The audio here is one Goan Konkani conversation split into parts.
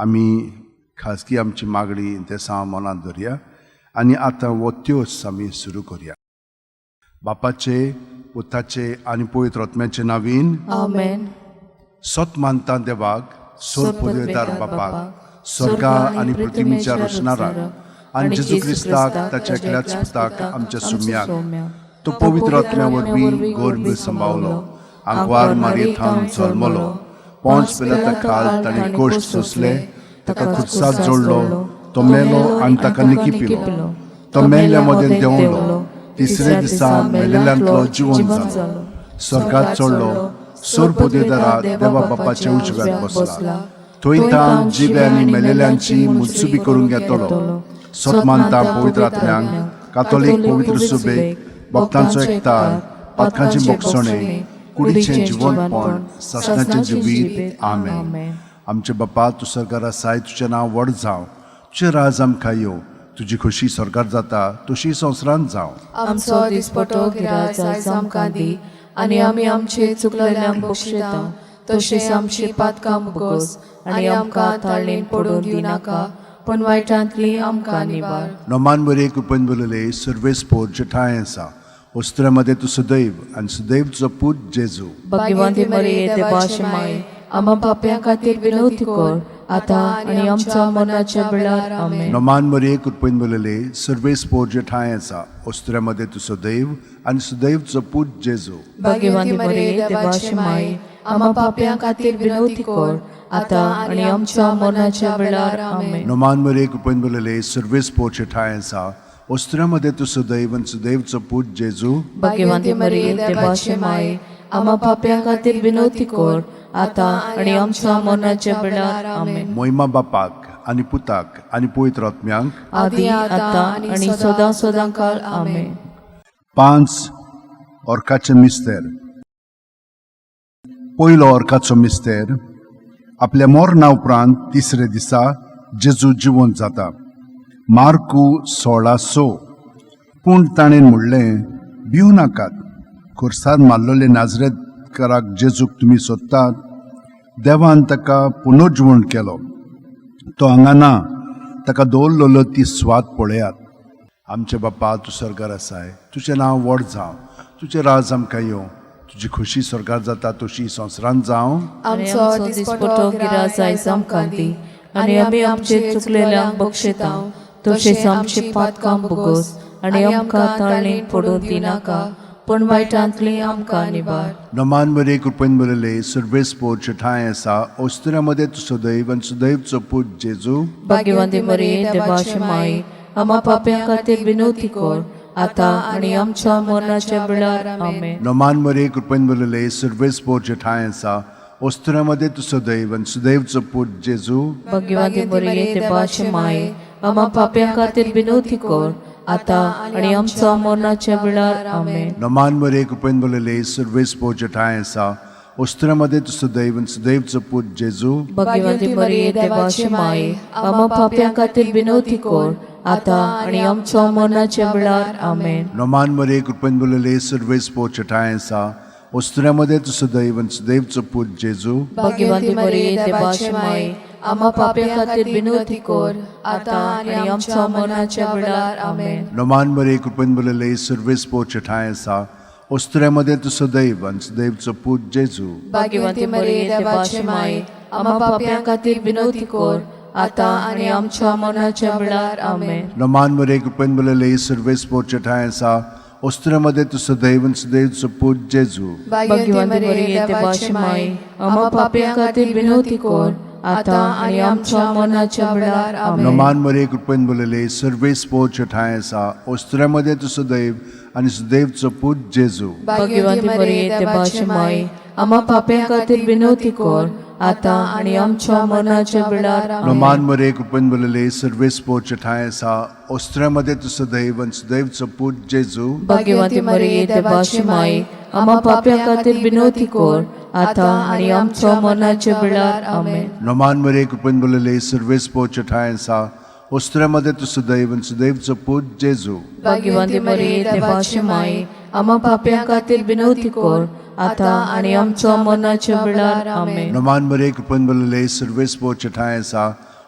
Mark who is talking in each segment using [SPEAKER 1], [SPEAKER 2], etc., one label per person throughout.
[SPEAKER 1] आमी खाजगी आमची मागणी इंतेसांव मनांत धरया आनी आतां हो त्योस आमी सुरू करया. बापाचे, पुताचे आनी पवित्र आत्म्याचे नावीन.
[SPEAKER 2] आमेन.
[SPEAKER 1] सत मानता देवाक, सोर पदवेदार बापाक, स्वर्गा आनी पृथ्वीच्या रचणाराक, आनी जेजू क्रिस्ताक, ताच्या एकल्याच पुताक, आमच्या सुम्याक, तो पवित्र आत्म्या वरवीं गर्भ सांबावलो, आंकवार मारयेथावन जल्मलो, पोंच पिलाता खाल ताणें कोश्ट सोंसले, ताका खुर्साक जोडलो, तो मेलो आनी ताका निकिपिलो, तो मेल्ल्या मदें देंवलो, तिसरे दिसा मेलेल्यांतलो जिवन जालो, स्वर्गात चडलो, सोर पदवेदारा देवा बापाच्या उजव्यात बसला, थंय तान जिबे आनी मेलेल्यांची मुत्सुबी करूंक येतलो. सत मानता पवित्र आत्म्यांक, कातोलीक पवित्र सुबेक, भक्तांचो एकतार, पातकांचे बोगसणे, कुडीचें जिवनपण, सासणाचें जिवीत. आमेन. आमचे बापा, तूं सरकार आसाय, तुजें नांव व्हड जावं, तुजें राज आमकां येवं, तुजी खोशी सरकार जाता तशी संवसारांत जावं.
[SPEAKER 2] आमचो दिसपटो गिराज आयज आमकां दी आनी आमी आमचे चुकलेल्यांक बक्षिता तशें आमची पातकां मुगोस आनी आमकां ताळणेन पडून दिनाका, पूण वायटांतली आमकां निवार.
[SPEAKER 1] नोमान बरे कृपेन बोलले, सर्वेस्पोर जेठाय आसा, वस्त्रामध्ये तूं सदैव आनी सदैव तुजो पूत जेजू.
[SPEAKER 2] भाग्यवंती मरिये, देवाचे माय, आम्हा पाप्यां खातीर विनवती कर, आतां आनी आमच्या मरणाच्या वेळार. आमेन.
[SPEAKER 1] नोमान मरिये कृपेन बोलले, सर्वेस्पोर जेठाय आसा, वस्त्रामध्ये तूं सदैव आनी सदैव तुजो पूत जेजू.
[SPEAKER 2] भाग्यवंती मरिये, देवाचे माय, आम्हा पाप्यां खातीर विनवती कर, आतां आनी आमच्या मरणाच्या वेळार. आमेन.
[SPEAKER 1] नोमान मरिये कृपेन बोलले, सर्वेस्पोर जेठाय आसा, वस्त्रामध्ये तूं सदैव आनी सदैव तुजो पूत जेजू.
[SPEAKER 2] भाग्यवंती मरिये, देवाचे माय, आम्हा पाप्यां खातीर विनवती कर, आतां आनी आमच्या मरणाच्या वेळार. आमेन.
[SPEAKER 1] मोहिमा बापाक आनी पुताक आनी पवित्र आत्म्यांक.
[SPEAKER 2] आदी, आतां आनी सदां सदां काळ. आमेन.
[SPEAKER 1] 5 ऑर्काचे मिस्तेर. पयलो ऑर्काचो मिस्तेर, आपल्या मरणा उपरांत तिसरे दिसा जेजू जिवंत जाता. मार्कू 16:6. पूण ताणें म्हणलें, भिवू नाकात, खुर्सार मारलेले नाजरेतकाराक जेजूक तुमी सोदतात. देवान ताका पुनर्जिवण केलो. तो हांगा ना, ताका दवरलेलो ती स्वात पळयात. आमचे बापा, तूं स्वर्गार आसाय, तुजें नांव व्हड जावं, तुजें राज आमकां येवं, तुजी खोशी स्वर्गार जाता तशी संवसारांत जावं.
[SPEAKER 2] आमचो दिसपटो गिराज आयज आमकां दी आनी आमी आमचे चुकलेल्यांक बक्षिता तशेंच आमची पातकां भोगोस आनी आमकां ताळणेन पडून दिनाका, पूण वायटांतली आमकां निवार.
[SPEAKER 1] नमान मरे कृपेन बरले, सर्वेस्पोर ठांय आसा, ओस्तुऱ्या मदें तूं सदैव आनी सदैवचो पूत जेजू.
[SPEAKER 2] भाग्यवंती मरिये, देवाची माई, आम्हा पाप्यां खातीर विनवती कर, आतां आनी आमच्या मरणाच्या वेळार. आमेन.
[SPEAKER 1] नमान मरे कृपेन बरले, सर्वेस्पोर ठांय आसा, ओस्तुऱ्या मदें तूं सदैव आनी सदैवचो पूत जेजू.
[SPEAKER 2] भाग्यवंती मरिये, देवाची माई, आम्हा पाप्यां खातीर विनवती कर, आतां आनी आमच्या मरणाच्या वेळार. आमेन.
[SPEAKER 1] नमान मरे कृपेन बरले, सर्वेस्पोर ठांय आसा, ओस्तुऱ्या मदें तूं सदैव आनी सदैवचो पूत जेजू.
[SPEAKER 2] भाग्यवंती मरिये, देवाची माई, आम्हा पाप्यां खातीर विनवती कर, आतां आनी आमच्या मरणाच्या वेळार. आमेन.
[SPEAKER 1] नमान मरे कृपेन बरले, सर्वेस्पोर ठांय आसा, ओस्तुऱ्या मदें तूं सदैव आनी सदैवचो पूत जेजू.
[SPEAKER 2] भाग्यवंती मरिये, देवाची माई, आम्हा पाप्यां खातीर विनवती कर, आतां आनी आमच्या मरणाच्या वेळार. आमेन.
[SPEAKER 1] नमान मरे कृपेन बरले, सर्वेस्पोर ठांय आसा, ओस्तुऱ्या मदें तूं सदैव आनी सदैवचो पूत जेजू.
[SPEAKER 2] भाग्यवंती मरिये, देवाची माई, आम्हा पाप्यां खातीर विनवती कर, आतां आनी आमच्या मरणाच्या वेळार. आमेन.
[SPEAKER 1] नमान मरे कृपेन बरले, सर्वेस्पोर ठांय आसा, ओस्तुऱ्या मदें तूं सदैव आनी सदैवचो पूत जेजू.
[SPEAKER 2] भाग्यवंती मरिये, देवाची माई, आम्हा पाप्यां खातीर विनवती कर, आतां आनी आमच्या मरणाच्या वेळार. आमेन.
[SPEAKER 1] नमान मरे कृपेन बरले, सर्वेस्पोर ठांय आसा, ओस्तुऱ्या मदें तूं सदैव आनी सदैवचो पूत जेजू.
[SPEAKER 2] भाग्यवंती मरिये, देवाची माई, आम्हा पाप्यां खातीर विनवती कर, आतां आनी आमच्या मरणाच्या वेळार. आमेन.
[SPEAKER 1] नमान मरे कृपेन बरले, सर्वेस्पोर ठांय आसा, ओस्तुऱ्या मदें तूं सदैव आनी सदैवचो पूत जेजू.
[SPEAKER 2] भाग्यवंती मरिये, देवाची माई, आम्हा पाप्यां खातीर विनवती कर, आतां आनी आमच्या मरणाच्या वेळार. आमेन.
[SPEAKER 1] नमान मरे कृपेन बरले, सर्वेस्पोर ठांय आसा, ओस्तुऱ्या मदें तूं सदैव आनी सदैवचो पूत जेजू.
[SPEAKER 2] भाग्यवंती मरिये, देवाची माई, आम्हा पाप्यां खातीर विनवती कर, आतां आनी आमच्या मरणाच्या वेळार. आमेन.
[SPEAKER 1] नमान मरे कृपेन बरले, सर्वेस्पोर ठांय आसा,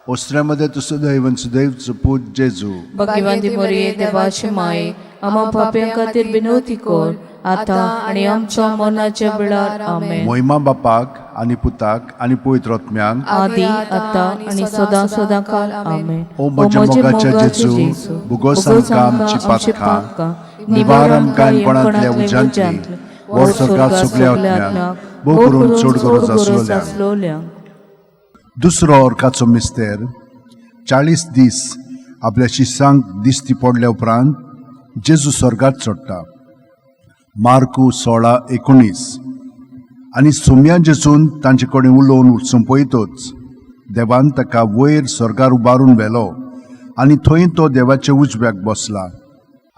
[SPEAKER 1] ओस्त्र्यामध्ये तूं सुदैव आनी सुदैवचो पूत जेजू.
[SPEAKER 2] भाग्यवंती मरिये, देवाची माये, आम्हा पाप्यां खातीर विनवती कर, आतां आनी आमच्या मरणाच्या वेळार. आमेन.
[SPEAKER 1] मोहिमा बापाक आनी पुताक आनी पवित्र आत्म्यांक.
[SPEAKER 2] आदी, आतां आनी सदां सदां काल. आमेन.
[SPEAKER 1] ओ म्हज्या मोगाच्या जेजू, भुगोस आमकां आमची पातकां, निवार आमकां कोणांतल्या उज्यांतली, व्हर स्वर्गात सगल्या आत्म्यांक, भोव करून चड गरज आसलोल्यांक.
[SPEAKER 2] आसलोल्यांक.
[SPEAKER 1] दुसरो अर्काचो मिस्तेर. 40 दीस आपल्या शिसांक दिश्टी पडल्या उपरांत जेजू स्वर्गात चडटा. मार्कू 16:19. आनी सोम्या जेजून तांचे कडेन उलोवन सोंपयतच देवान ताका वयर स्वर्गार उबारून व्हेलो आनी थंय तो देवाच्या उजव्याक बसला.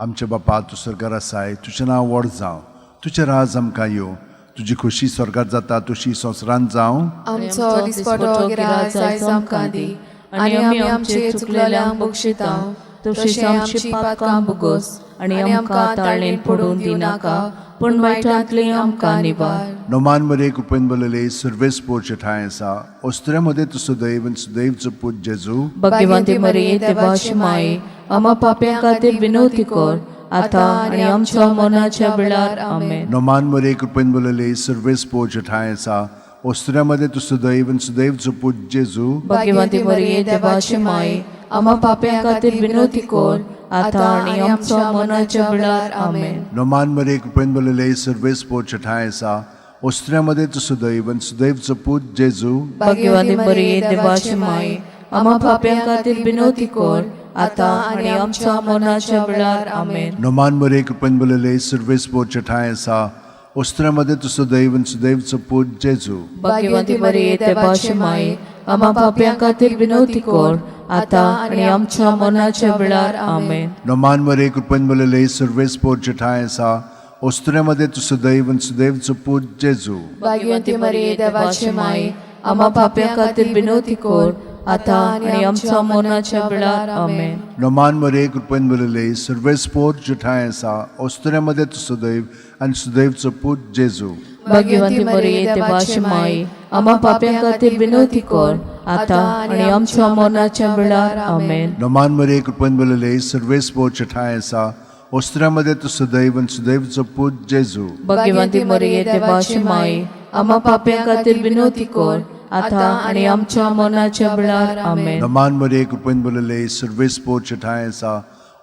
[SPEAKER 1] आमच्या बापा, तूं स्वर्गार आसाय, तुजें नांव व्हड जावं, तुजें राज आमकां येवं, तुजी खोशी स्वर्गार जाता तशी संवसारांत जावं.
[SPEAKER 3] आमचो दिसपटो गिराज आयज आमकां दी आनी आमी आमचे चुकलेल्यांक बक्षिता
[SPEAKER 2] तशीच आमची पातकां भोगोस आनी आमकां ताळणेन पडून दिनाका, पूण वायटांतली आमकां निवार.
[SPEAKER 1] नोमान मरे कृपेन बलले सर्वेस पोरचे ठांय आसा, ओस्त्र्या मध्ये तूं सुदैव आनी सुदैवचो पूत जेजू.
[SPEAKER 2] भाग्यवंती मरिये, देवाची माये, आम्हा पाप्यां खातीर विनवती कर, आतां आनी आमच्या मरणाच्या वेळार. आमेन.
[SPEAKER 1] नोमान मरे कृपेन बलले सर्वेस पोरचे ठांय आसा, ओस्त्र्या मध्ये तूं सुदैव आनी सुदैवचो पूत जेजू.
[SPEAKER 2] भाग्यवंती मरिये, देवाची माये, आम्हा पाप्यां खातीर विनवती कर, आतां आनी आमच्या मरणाच्या वेळार. आमेन.
[SPEAKER 1] नोमान मरे कृपेन बलले सर्वेस पोरचे ठांय आसा, ओस्त्र्या मध्ये तूं सुदैव आनी सुदैवचो पूत जेजू.
[SPEAKER 2] भाग्यवंती मरिये, देवाची माये, आम्हा पाप्यां खातीर विनवती कर, आतां आनी आमच्या मरणाच्या वेळार. आमेन.
[SPEAKER 1] नोमान मरे कृपेन बलले सर्वेस पोरचे ठांय आसा, ओस्त्र्या मध्ये तूं सुदैव आनी सुदैवचो पूत जेजू.
[SPEAKER 2] भाग्यवंती मरिये, देवाची माये, आम्हा पाप्यां खातीर विनवती कर, आतां आनी आमच्या मरणाच्या वेळार. आमेन.
[SPEAKER 1] नोमान मरे कृपेन बलले सर्वेस पोरचे ठांय आसा, ओस्त्र्या मध्ये तूं सुदैव आनी सुदैवचो पूत जेजू.
[SPEAKER 3] भाग्यवंती मरिये, देवाची माये,
[SPEAKER 2] आम्हा पाप्यां खातीर विनवती कर, आतां आनी आमच्या मरणाच्या वेळार. आमेन.
[SPEAKER 1] नोमान मरे कृपेन बलले सर्वेस पोरचे ठांय आसा, ओस्त्र्या मध्ये तूं सुदैव आनी सुदैवचो पूत जेजू.
[SPEAKER 2] भाग्यवंती मरिये, देवाची माये, आम्हा पाप्यां खातीर विनवती कर, आतां आनी आमच्या मरणाच्या वेळार. आमेन.
[SPEAKER 1] नोमान मरे कृपेन बलले सर्वेस पोरचे ठांय आसा, ओस्त्र्या मध्ये तूं सुदैव आनी सुदैवचो पूत जेजू.
[SPEAKER 2] भाग्यवंती मरिये, देवाची माये, आम्हा पाप्यां खातीर विनवती कर, आतां आनी आमच्या मरणाच्या वेळार. आमेन.
[SPEAKER 1] नोमान मरे कृपेन बलले सर्वेस पोरचे ठांय आसा,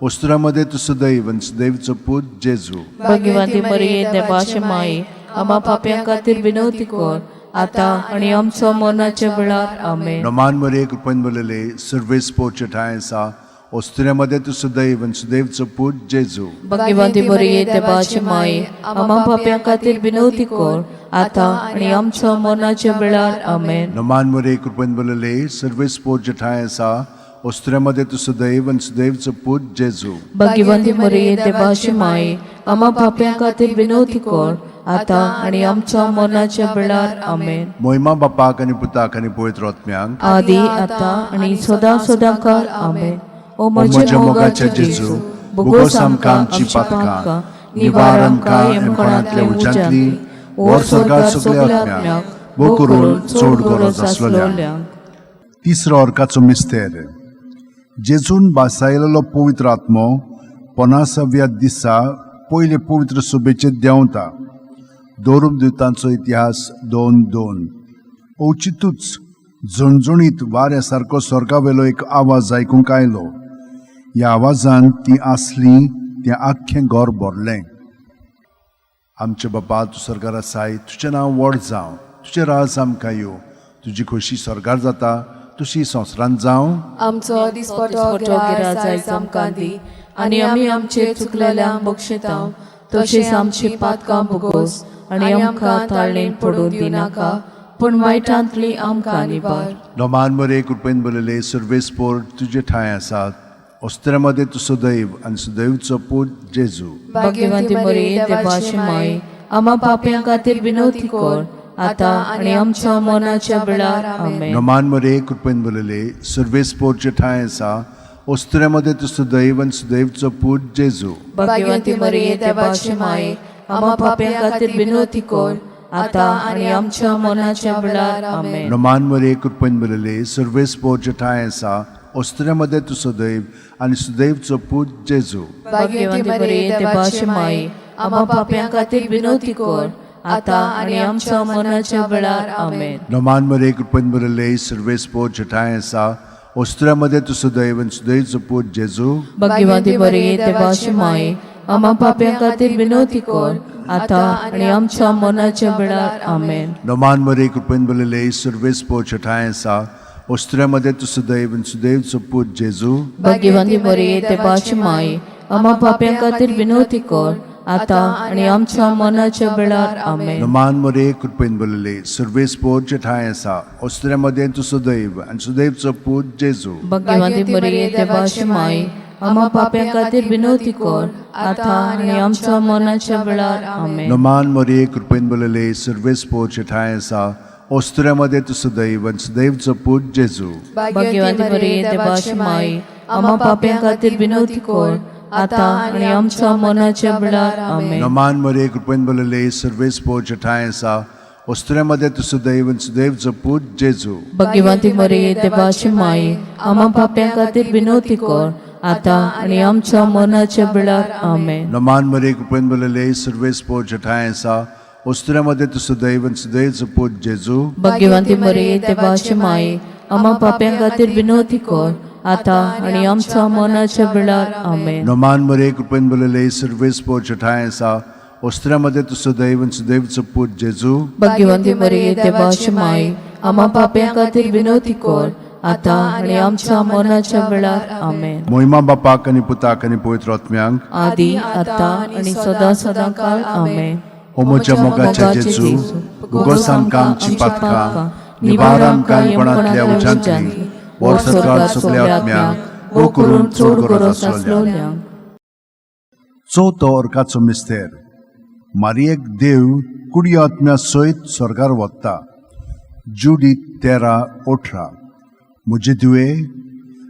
[SPEAKER 1] ओस्त्र्या मध्ये तूं सुदैव आनी सुदैवचो पूत जेजू.
[SPEAKER 2] भाग्यवंती मरिये, देवाची माये, आम्हा पाप्यां खातीर विनवती कर, आतां आनी आमच्या मरणाच्या वेळार. आमेन.
[SPEAKER 1] नोमान मरे कृपेन बलले सर्वेस पोरचे ठांय आसा, ओस्त्र्या मध्ये तूं सुदैव आनी सुदैवचो पूत जेजू.
[SPEAKER 2] भाग्यवंती मरिये, देवाची माये, आम्हा पाप्यां खातीर विनवती कर, आतां आनी आमच्या मरणाच्या वेळार. आमेन.
[SPEAKER 1] नोमान मरे कृपेन बलले सर्वेस पोरचे ठांय आसा, ओस्त्र्या मध्ये तूं सुदैव आनी सुदैवचो पूत जेजू.
[SPEAKER 2] भाग्यवंती मरिये, देवाची माये, आम्हा पाप्यां खातीर विनवती कर, आतां आनी आमच्या मरणाच्या वेळार. आमेन.
[SPEAKER 1] मोहिमा बापाक आनी पुताक आनी पवित्र आत्म्यांक.
[SPEAKER 2] आदी, आतां आनी सदां सदां काल. आमेन. ओ म्हज्या मोगाच्या जेजू, भोगोस आमकां आमची पातकां, निवार आमकां यमकोणांतल्या उज्यांतली,
[SPEAKER 1] व्हर स्वर्गात सगल्या आत्म्यांक, भोव करून चड गरज आसलोल्यांक. तिसरो अर्काचो मिस्तेर. जेजून बासायलेलो पवित्र आत्मो 50व्या दिसा पयले पवित्र सभेचेर देंवता. दोरूम दुतांचो इतिहास 2:2. अवचितूच झणझणीत वाऱ्या सारको स्वर्गावेलो एक आवाज आयकूंक आयलो. ह्या आवाजान ती आसली तें आख्खें घर भरलें. आमचे बापा, तूं स्वर्गार आसाय, तुजें नांव व्हड जावं, तुजें राज आमकां येवं, तुजी खोशी स्वर्गार जाता तशी संवसारांत जावं.
[SPEAKER 3] आमचो दिसपटो गिराज आयज आमकां दी आनी आमी आमचे चुकलेल्यांक बक्षिता
[SPEAKER 2] तशीच आमची पातकां भोगोस आनी आमकां ताळणेन पडून दिनाका, पूण वायटांतली आमकां निवार.
[SPEAKER 1] नोमान मरे कृपेन बरयले सर्वेस पोर तुजे ठांय आसात, ओस्त्र्या मदें तूं सदैव आनी सदैवचो पूत जेजू.
[SPEAKER 2] भाग्यवंती मरिये, देवाची माई, आम्हा पापयां खातीर विनवती कर, आतां आनी आमच्या मरणाच्या वेळार. आमेन.
[SPEAKER 1] नोमान मरे कृपेन बरयले सर्वेस पोर जे ठांय आसा, ओस्त्र्या मदें तूं सदैव आनी सदैवचो पूत जेजू.
[SPEAKER 2] भाग्यवंती मरिये, देवाची माई, आम्हा पापयां खातीर विनवती कर, आतां आनी आमच्या मनाच्या वेळार. आमेन.
[SPEAKER 1] नमान मरे कृपेन बरले सर्वेस्पोर जठाय आसा, ओस्त्र्यामध्ये तूं सदैव आनी सुदैवचो पूत जेजू.
[SPEAKER 2] भाग्यवंती मरिये, देवाची माई, आम्हा पाप्यां खातीर विनवती कर, आतां आनी आमच्या मनाच्या वेळार. आमेन.
[SPEAKER 1] नमान मरे कृपेन बरले सर्वेस्पोर जठाय आसा, ओस्त्र्यामध्ये तूं सदैव आनी सुदैवचो पूत जेजू.
[SPEAKER 2] भाग्यवंती मरिये, देवाची माई, आम्हा पाप्यां खातीर विनवती कर, आतां आनी आमच्या मनाच्या वेळार. आमेन.
[SPEAKER 1] नमान मरे कृपेन बरले सर्वेस्पोर जठाय आसा, ओस्त्र्यामध्ये तूं सदैव आनी सुदैवचो पूत जेजू.
[SPEAKER 2] भाग्यवंती मरिये, देवाची माई, आम्हा पाप्यां खातीर विनवती कर, आतां आनी आमच्या मनाच्या वेळार. आमेन.
[SPEAKER 1] नमान मरे कृपेन बरले सर्वेस्पोर जठाय आसा, ओस्त्र्यामध्ये तूं सदैव आनी सुदैवचो पूत जेजू.
[SPEAKER 2] भाग्यवंती मरिये, देवाची माई, आम्हा पाप्यां खातीर विनवती कर, आतां आनी आमच्या मनाच्या वेळार. आमेन.
[SPEAKER 1] नमान मरे कृपेन बरले सर्वेस्पोर जठाय आसा, ओस्त्र्यामध्ये तूं सदैव आनी सुदैवचो पूत जेजू.
[SPEAKER 2] भाग्यवंती मरिये, देवाची माई, आम्हा पाप्यां खातीर विनवती कर, आतां आनी आमच्या मनाच्या वेळार. आमेन.
[SPEAKER 1] नमान मरे कृपेन बरले सर्वेस्पोर जठाय आसा, ओस्त्र्यामध्ये तूं सदैव आनी सुदैवचो पूत जेजू.
[SPEAKER 2] भाग्यवंती मरिये, देवाची माई, आम्हा पाप्यां खातीर विनवती कर, आतां आनी आमच्या मनाच्या वेळार. आमेन.
[SPEAKER 1] नमान मरे कृपेन बरले सर्वेस्पोर जठाय आसा, ओस्त्र्यामध्ये तूं सदैव आनी सुदैवचो पूत जेजू.
[SPEAKER 2] भाग्यवंती मरिये, देवाची माई, आम्हा पाप्यां खातीर विनवती कर, आतां आनी आमच्या मनाच्या वेळार. आमेन.
[SPEAKER 1] नमान मरे कृपेन बरले सर्वेस्पोर जठाय आसा, ओस्त्र्यामध्ये तूं सदैव आनी सुदैवचो पूत जेजू.
[SPEAKER 2] भाग्यवंती मरिये, देवाची माई, आम्हा पाप्यां खातीर विनवती कर, आतां आनी आमच्या मनाच्या वेळार. आमेन.
[SPEAKER 1] मोहिमा बापाक आनी पुताक आनी पवित्र आत्म्यांक,
[SPEAKER 2] आदी आतां आनी सदां सदां काल. आमेन.
[SPEAKER 1] ओ म्हज्या मोगाच्या जेजू, भुगोस आमकां आमची पातकां, निवार आमकां कोणांतल्या उज्यांतली, वर सरकार सगल्या आत्म्यांक, वो करून चड गरज आसलोल्यांक. चवथो अर्काचो मिस्तेर. मारियेक देव कुडी आत्म्या सयत स्वर्गार वता. जुडी 13:18. म्हजे धुवे,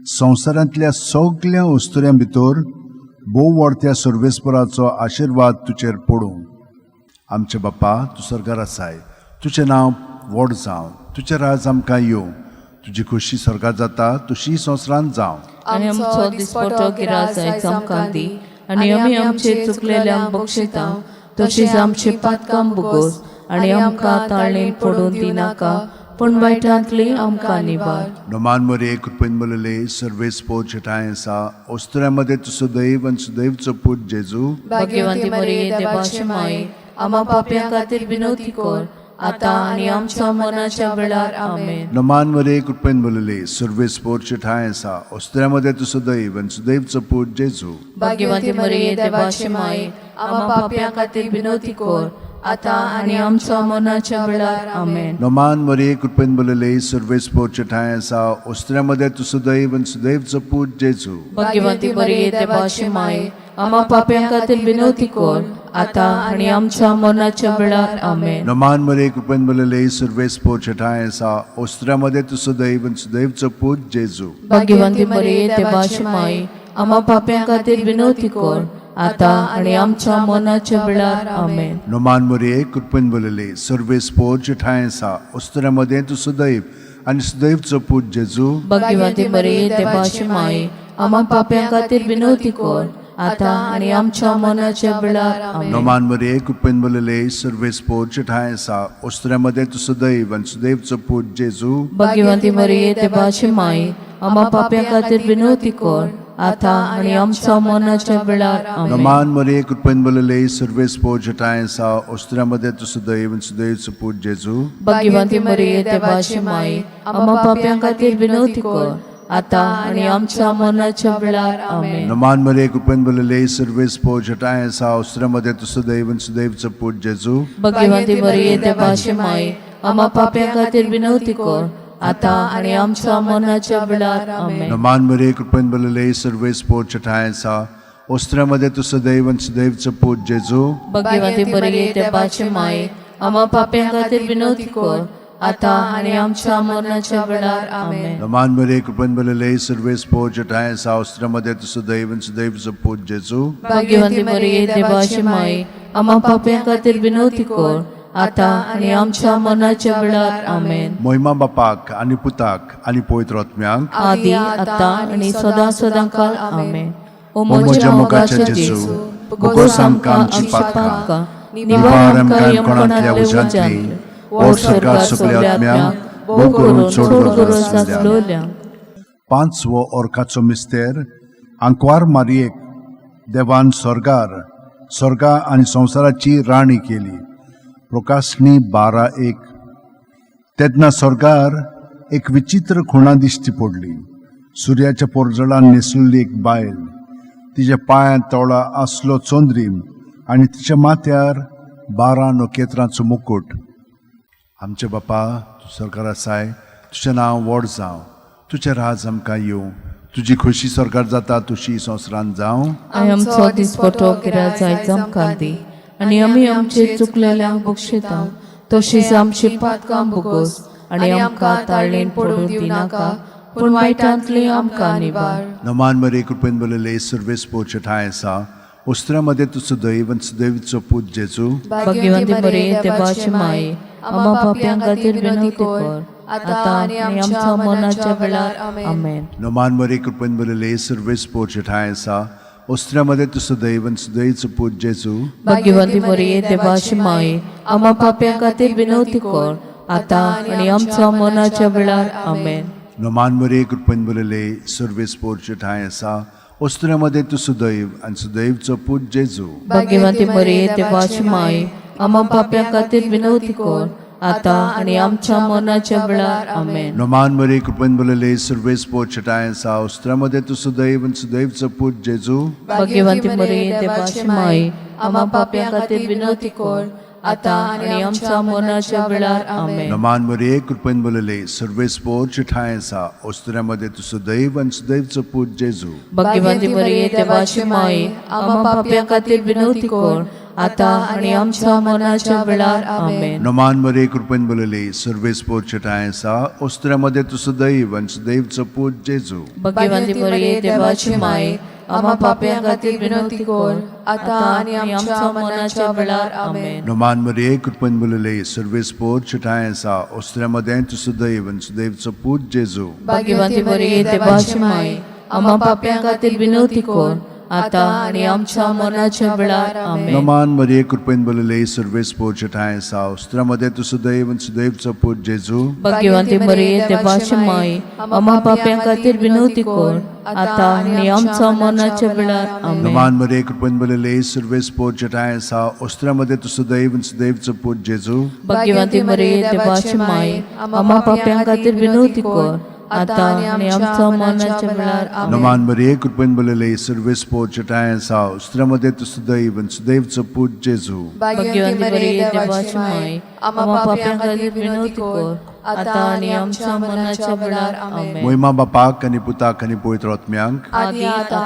[SPEAKER 1] संवसारांतल्या सगल्या वस्तुऱ्यां भितर भोव व्हडत्या सर्वेस्पराचो आशिर्वाद तुजेर पडूं. आमचे बाप्पा, तूं स्वर्गार आसाय, तुजें नांव व्हड जावं, तुजें राज आमकां येवं, तुजी खोशी स्वर्गार जाता तशी संवसारांत जावं.
[SPEAKER 2] आनी आमचो दिसपटो गिरास आयज आमकां दी, आनी आमी आमचे चुकलेल्यांक बक्षिता तशीच आमची पातकां भुगोस, आनी आमकां ताळणेन पडून दिनाका, पूण वायटांतली आमकां निवार.
[SPEAKER 1] नमान मरे कृपेन बरले सर्वेस्पोर जठाय आसा, ओस्तुऱ्यामध्ये तूं सदैव आनी सुदैवचो पूत जेजू.
[SPEAKER 2] भाग्यवंती मरिये, देवाची माई, आम्हा पाप्यां खातीर विनवती कर, आतां आनी आमच्या मनाच्या वेळार. आमेन.
[SPEAKER 1] नमान मरे कृपेन बरले सर्वेस्पोर जठाय आसा, ओस्तुऱ्यामध्ये तूं सदैव आनी सुदैवचो पूत जेजू.
[SPEAKER 2] भाग्यवंती मरिये, देवाची माई, आम्हा पाप्यां खातीर विनवती कर, आतां आनी आमच्या मनाच्या वेळार. आमेन.
[SPEAKER 1] नमान मरे कृपेन बरले सर्वेस्पोर जठाय आसा, ओस्तुऱ्यामध्ये तूं सदैव आनी सुदैवचो पूत जेजू.
[SPEAKER 2] भाग्यवंती मरिये, देवाची माई, आम्हा पाप्यां खातीर विनवती कर, आतां आनी आमच्या मनाच्या वेळार. आमेन.
[SPEAKER 1] नमान मरे कृपेन बरले सर्वेस्पोर जठाय आसा, ओस्तुऱ्यामध्ये तूं सदैव आनी सुदैवचो पूत जेजू.
[SPEAKER 2] भाग्यवंती मरिये, देवाची माई, आम्हा पाप्यां खातीर विनवती कर, आतां आनी आमच्या मनाच्या वेळार. आमेन.
[SPEAKER 1] नमान मरे कृपेन बरले सर्वेस्पोर जठाय आसा, ओस्तुऱ्यामध्ये तूं सदैव आनी सुदैवचो पूत जेजू.
[SPEAKER 2] भाग्यवंती मरिये, देवाची माई, आम्हा पाप्यां खातीर विनवती कर, आतां आनी आमच्या मनाच्या वेळार. आमेन.
[SPEAKER 1] नमान मरे कृपेन बरले सर्वेस्पोर जठाय आसा, ओस्तुऱ्यामध्ये तूं सदैव आनी सुदैवचो पूत जेजू.
[SPEAKER 2] भाग्यवंती मरिये, देवाची माई, आम्हा पाप्यां खातीर विनवती कर, आतां आनी आमच्या मनाच्या वेळार. आमेन.
[SPEAKER 1] नमान मरे कृपेन बरले सर्वेस्पोर जठाय आसा, ओस्तुऱ्यामध्ये तूं सदैव आनी सुदैवचो पूत जेजू.
[SPEAKER 2] भाग्यवंती मरिये, देवाची माई, आम्हा पाप्यां खातीर विनवती कर, आतां आनी आमच्या मनाच्या वेळार. आमेन.
[SPEAKER 1] नमान मरे कृपेन बरले सर्वेस्पोर जठाय आसा, ओस्तुऱ्यामध्ये तूं सदैव आनी सुदैवचो पूत जेजू.
[SPEAKER 2] भाग्यवंती मरिये, देवाची माई, आम्हा पाप्यां खातीर विनवती कर, आतां आनी आमच्या मनाच्या वेळार. आमेन.
[SPEAKER 1] नमान मरे कृपेन बरले सर्वेस्पोर जठाय आसा, ओस्तुऱ्यामध्ये तूं सदैव आनी सुदैवचो पूत जेजू.
[SPEAKER 2] भाग्यवंती मरिये, देवाची माई, आम्हा पाप्यां खातीर विनवती कर, आतां आनी आमच्या मरणाच्या वेळार. आमेन.
[SPEAKER 1] नमान मरे कृपेन बरले सर्वेस्पोर जठाय आसा, ओस्तुऱ्यामध्ये तूं सदैव आनी सुदैवचो पूत जेजू.
[SPEAKER 2] भाग्यवंती मरिये, देवाची माई, आम्हा पाप्यां खातीर विनवती कर, आतां आनी आमच्या मनाच्या वेळार. आमेन.
[SPEAKER 1] मोहिमा बापाक आनी पुताक आनी पवित्र आत्म्याक,
[SPEAKER 2] आदी आतां आनी सदां सदां काल. आमेन. ओ
[SPEAKER 1] म्हज्या मोगाच्या जेजू, भोगोस आमकां आमची पातकां, निवार आमकां यमकणांतल्या उज्यांतली, व्हड स्वर्गार सगल्या आत्म्यांक, भोव करून चड गरज आसलेल्या. पांचवो ओरखाचो मिस्तेर. आंकवार मारयेक देवान स्वर्गार स्वर्गा आनी संवसाराची राणी केली. प्रकाशणी 12:1. तेन्ना स्वर्गार एक विचित्र खुणा दिश्टी पडली. सुर्याच्या पोरजळान न्हेसलेली एक बायल, तिच्या पांयांत तोळा आसलो चंद्रीम आनी तिच्या माथ्यार 12 नखेत्रांचो मुकूट. आमचे बापा, तूं सरकार आसाय, तुजें नांव व्हड जावं, तुजें राज आमकां येवं, तुजी खोशी सरकार जाता तुशी संवसारांत जावं.
[SPEAKER 2] आनी आमचो दिसपटो गिराज आयज आमकां दी आनी आमी आमचे चुकलेल्यांक बक्षिता तशीच आमची पातकां भोगोस आनी आमकां ताळणेन पडूंक दिनाका, पूण वायटांतली आमकां निवार.
[SPEAKER 1] नमान मरे, कृपेन बरलेले सुर्वेस पोचे ठांय आसा. उस्त्रा मध्ये तूं सुदैव आनी सुदैवीचो पूत जेजू.
[SPEAKER 2] भाग्यवंती बरे देवाची माये, आम्हा पापयां खातीर विनवती कर, आतां आनी आमच्या मनाच्या वेळार. आमेन.
[SPEAKER 1] नमान मरे, कृपेन बरलेले सुर्वेस पोचे ठांय आसा. उस्त्रा मध्ये तूं सुदैव आनी सुदैवीचो पूत जेजू.
[SPEAKER 2] भाग्यवंती मरिये, देवाची माये, आम्हा पापयां खातीर विनवती कर, आतां आनी आमच्या मनाच्या वेळार. आमेन.
[SPEAKER 1] नमान मरे, कृपेन बरलेले सुर्वेस पोचे ठांय आसा. उस्त्रा मध्ये तूं सुदैव आनी सुदैवचो पूत जेजू.
[SPEAKER 2] भाग्यवंती मरिये, देवाची माये, आम्हा पापयां खातीर विनवती कर, आतां आनी आमच्या मनाच्या वेळार. आमेन.
[SPEAKER 1] नमान मरे, कृपेन बरलेले सुर्वेस पोचे ठांय आसा. उस्त्रा मध्ये तूं सुदैव आनी सुदैवचो पूत जेजू.
[SPEAKER 2] भाग्यवंती मरिये, देवाची माये, आम्हा पापयां खातीर विनवती कर, आतां आनी आमच्या मनाच्या वेळार. आमेन.
[SPEAKER 1] नमान मरिये, कृपेन भरलेले सर्वेस्पोर ठांय आसा. ओस्तुऱ्या मध्ये तूं सुदैव आनी सुदैवचो पूत जेजू.
[SPEAKER 2] भाग्यवंती मरिये, देवाची माये, आम्हा पापयां खातीर विनवती कर, आतां आनी आमच्या मनाच्या वेळार. आमेन.
[SPEAKER 1] नमान मरिये, कृपेन भरलेले सर्वेस्पोर ठांय आसा. ओस्तुऱ्या मध्ये तूं सुदैव आनी सुदैवचो पूत जेजू.
[SPEAKER 2] भाग्यवंती मरिये, देवाची माये, आम्हा पापयां खातीर विनवती कर, आतां आनी आमच्या मनाच्या वेळार. आमेन.
[SPEAKER 1] नमान मरिये, कृपेन भरलेले सर्वेस्पोर ठांय आसा. ओस्तुऱ्या मध्ये तूं सुदैव आनी सुदैवचो पूत जेजू.
[SPEAKER 2] भाग्यवंती मरिये, देवाची माये, आम्हा पापयां खातीर विनवती कर, आतां आनी आमच्या मनाच्या वेळार. आमेन.
[SPEAKER 1] नमान मरिये, कृपेन भरलेले सर्वेस्पोर ठांय आसा. ओस्तुऱ्या मध्ये तूं सुदैव आनी सुदैवचो पूत जेजू.
[SPEAKER 2] भाग्यवंती मरिये, देवाची माये, आम्हा पापयां खातीर विनवती कर, आतां आनी आमच्या मनाच्या वेळार. आमेन.
[SPEAKER 1] नमान मरिये, कृपेन भरलेले सर्वेस्पोर ठांय आसा. ओस्तुऱ्या मध्ये तूं सुदैव आनी सुदैवचो पूत जेजू.
[SPEAKER 2] भाग्यवंती मरिये, देवाची माये, आम्हा पापयां खातीर विनवती कर, आतां आनी आमच्या मनाच्या वेळार. आमेन.
[SPEAKER 1] नमान मरिये, कृपेन भरलेले सर्वेस्पोर ठांय आसा. ओस्तुऱ्या मध्ये तूं सुदैव आनी सुदैवचो पूत जेजू.
[SPEAKER 2] भाग्यवंती मरिये, देवाची माये, आम्हा पापयां खातीर विनवती कर, आतां आनी आमच्या मनाच्या वेळार. आमेन.
[SPEAKER 1] मोहिमा बापाक आनी पुताक आनी पवित्र आत्म्यांक,
[SPEAKER 2] आदी आतां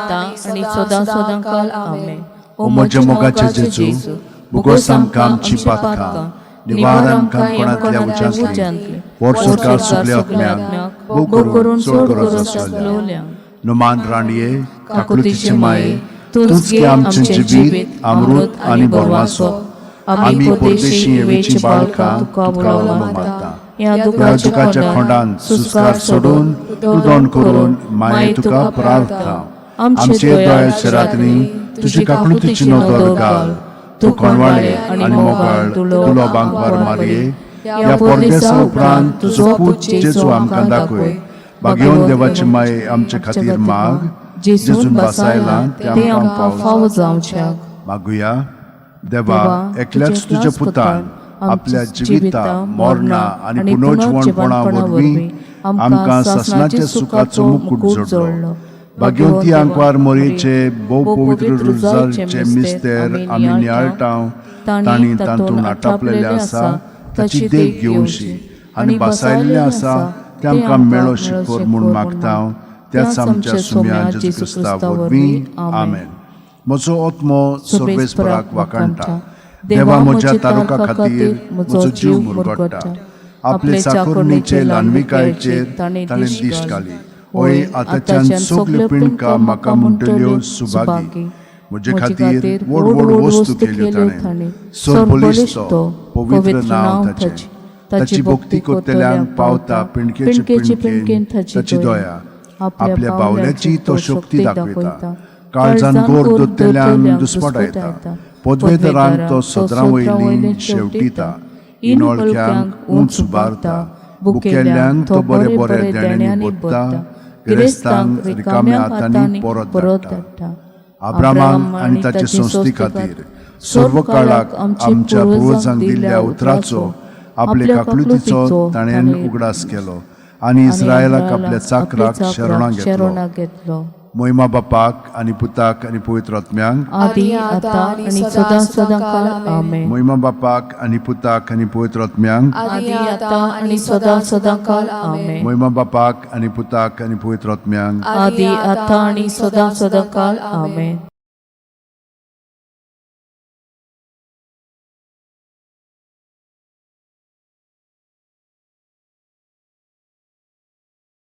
[SPEAKER 2] आनी सदां सदां काल. आमेन.
[SPEAKER 1] ओ म्हज्या मोगाचे जेजू, भोगोस आमकां आमची पातकां, निवार आमकां कोणांतल्या उज्यांतली, व्हड सरकार सगल्या आत्म्यांक, भोव करून चड गरज आसलेल्या. नमान राणये, काकुळतीचे माये, तूंच गे आमचें जिवीत, अमृत आनी बोरवासो. आमी परदेशी येवेची बाळकां तुका उलो मारता.
[SPEAKER 2] ह्या
[SPEAKER 1] ह्या दुखाच्या खोंडान सुस्कार सोडून रुदण करून माये तुका प्रार्थना. आमचे दयाच्या रात्री तुजी काकुळतीची नदर घाल. तूं कोणवाळे आनी मोगाळ तुलो बांकवार मारये, ह्या परदेसा उपरांत तुजो पूत जेजू आमकां दाखय. भाग्यवन देवाची माये आमचे खातीर माग, जेजून बासायला तें आमकां
[SPEAKER 2] फावो जावच्याक.
[SPEAKER 1] मागुया. देवा, एकल्याच तुज्या पुतान आपल्या जिविता, मरणा आनी पुनर्जिवणपणा वरवीं आमकां सासणाच्या सुखाचो मुकूट जोडलो. भाग्यवंती आंकवार मोरयेचे भोव पवित्र रुजारचे मिस्तेर आमी नियाळटा, तांणी तातूंत आटापलेलें आसा ताची देख घेवची आनी बसायल्लें आसा तें आमकां मेळो शिकोर म्हूण मागता, त्याच आमच्या सुम्या जेजू क्रिस्ता वरवीं. आमेन. म्हजो आत्मो सर्वेस्पराक वाखाणटा. देवा म्हज्या तारुका खातीर म्हजो जीव मुरगट्टा. आपले चाकोरणीचे ल्हानविकायेचेर ताणें दिश्ट घाली. ओय, आतांच्यान सगल्यो पिंडका म्हाका म्हणटल्यो सुभागी. म्हजे खातीर व्हड व्हड वस्तू केल्यो ताणें. सरबळिश्ट तो, पवित्र नांव ताचें. ताची भक्ती करतल्यांक पावता पिंडकेचे पिंडकेन ताची दया. आपल्या बावल्याची तो शक्ती दाखयता, काळजान गोर दोतल्यांक दुस्पटायता. पदवेदारांक तो सदरां वयली शेवटिता, इनोळख्यांक उंच उबारता. बुकेल्यांक तो बरे बरे देण्यांनी भरता, गिरेस्तांक रिकाम्या हातांनी परत धाडटा. अब्रामाक आनी ताचे संस्थे खातीर सर्व काळाक आमच्या पुर्वजांक दिल्ल्या उतराचो, आपले काकलुतीचो ताणें उगडास केलो आनी इस्रायलाक आपल्या चाकराक शरणां घेतलो. मोहिमा बापाक आनी पुताक आनी पवित्र आत्म्यांक,
[SPEAKER 2] आदी आता आनी सदां सदां काल. आमेन.
[SPEAKER 1] मोहिमा बापाक आनी पुताक आनी पवित्र आत्म्यांक,
[SPEAKER 2] आदी आता आनी सदां सदां काल. आमेन.
[SPEAKER 1] मोहिमा बापाक आनी पुताक आनी पवित्र आत्म्यांक,
[SPEAKER 2] आदी आता आनी सदां सदां काल. आमेन.